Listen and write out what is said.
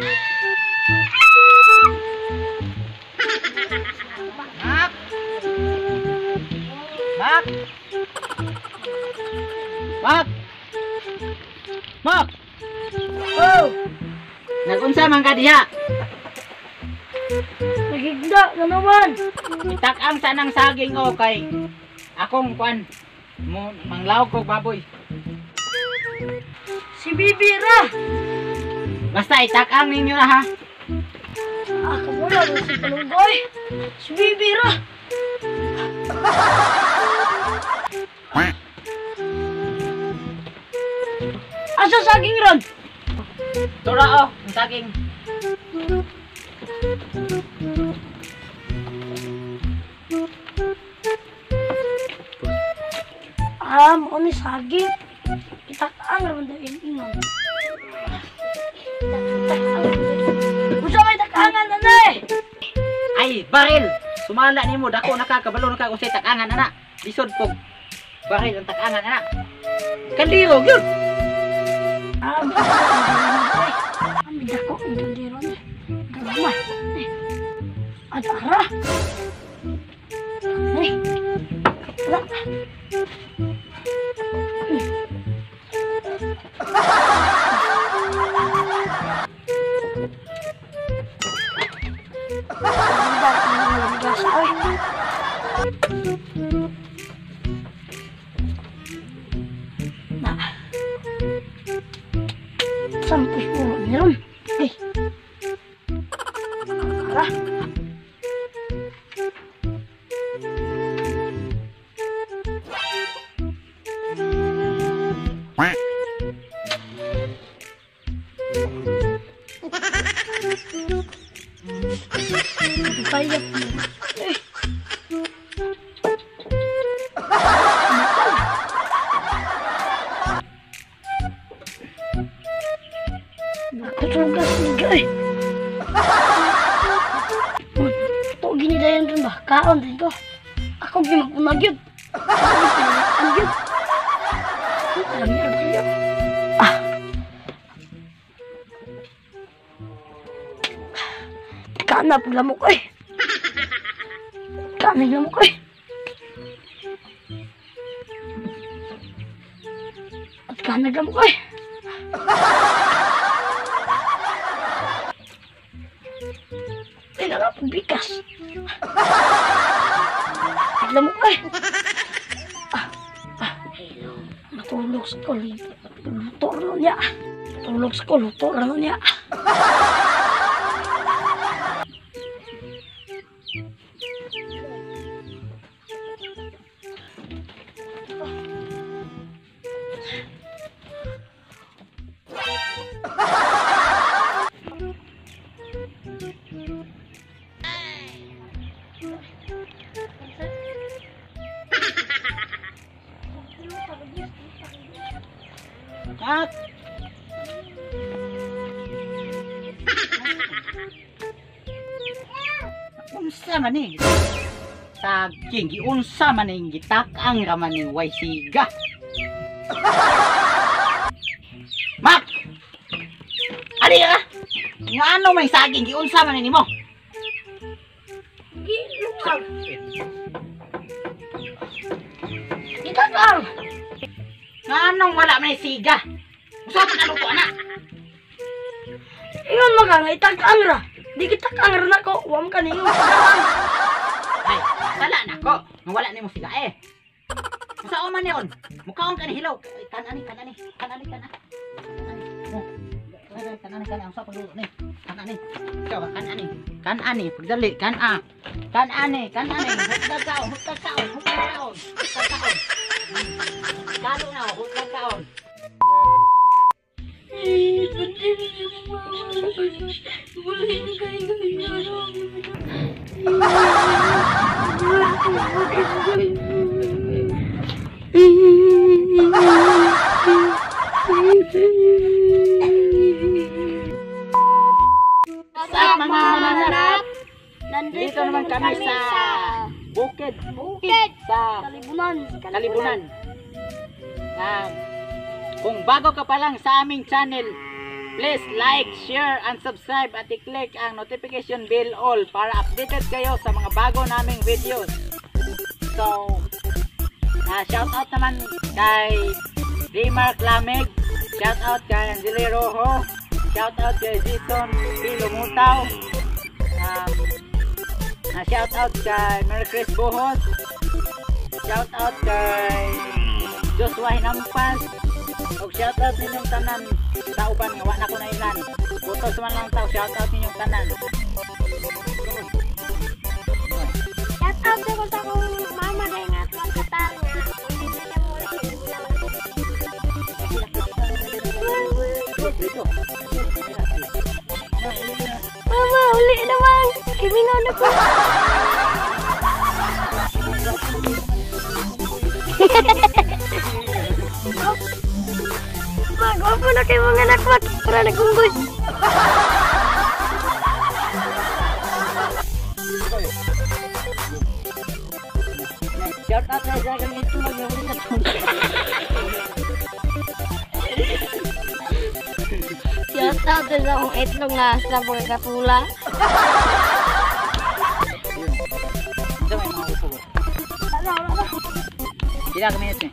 Mak! Mak! Mak! Mak! Oh! Nag-unsa man ka diha? Nagigda na naman. Itak-ang sanang saging o kay akong kuan mo manglawog kog baboy. Si Bibi ra. Basta itak-ang ninyo na ha. Ah, kamula rin si Palunggoy. Si Bibi ra. Asa saging ron? Tura o, ang saging. Ah, mo ni saging. Itak-ang raman daw yung ingon. Unsa may tak-angan nanay? Ay, baril! Sumala nimo, dako na ka, kabalo na ka kung sa'y tak-angan, ana. Lisod po. Baril ang tak-angan, ana. Kandiro, gyud! Ah, ang dako ang kandiro ni. Gamay. Adara. Ay. Wala. Na. Sampus puro meron. Eh. Tara. Payat. Eh. Nakusugas niga eh. Ito gini dayon dun ba? Kaon din ko. Ako gini magpunag yun. Ako gini yun. Alam niya, alam niya. Ah. Kaan na paglamok eh. Kaan na lamok eh. At kaan na lamok eh. Ay, nakapagbikas. Lamok eh. Ah, ah. Matulog sa ko. Luto na niya. Matulog sa ko. Luto na niya. Mak! Unsa man ni? Saging, giunsa man ning gitak-ang ra man ning way siga. Mak! Ali ka? Ngano may saging giunsa man ni nimo? Giluang. Gitak-ang. Nganong wala man siga? Usa pa kaluto ana. Ingon man ka nga itak-ang ra. Di gitak-ang ra nako, wa man ka ningon. Ay, sala nako. Nga wala nimo siga eh. Usa man niyon? Mukaon ka ni hilaw. Kan-ani, kan-ani, kan-ani, kan-ani. Kan-ani, kan-ani, usa pagluto ni. Kan-ani. Ikaw kan-ani. Kan-ani, pagdali, kan-a. Kan-ani, kan-ani, hutag kaon, hutag kaon, hutag kaon, hutag kaon. Kalo na, hutag kaon. Sa mga mananap, nandito naman kami sa bukid. Bukid sa Kalibunan. Kalibunan. Kung bago ka pa lang sa aming channel, Please like, share, and subscribe at i-click ang notification bell all para updated kayo sa mga bago naming videos. So, shout out naman kay Remark Lamig, shout out kay Angeli Rojo, shout out kay Jason P. Lumutaw, shout out kay Mary Chris Buhos, shout out kay Joshua Hinampas, ug shout out ninyong tanan sa uban nga wa na ko nailan. Butos man lang tao, shout out ninyong tanan. Shout out ko sa akong mama dahil nga tuwang Qatar nga. Hindi na siya muli. Dito. Mama, uli naman. Kimingaw na ko. Ma, gwapo na kayo mga anak mo. Para nagunggoy. Shout out kay sa kang itlog nga wala ka. Shout out sa akong itlog nga sa mga katula. Ito may mga upo ko. Ano, ano, ano? Pila ka minutes eh?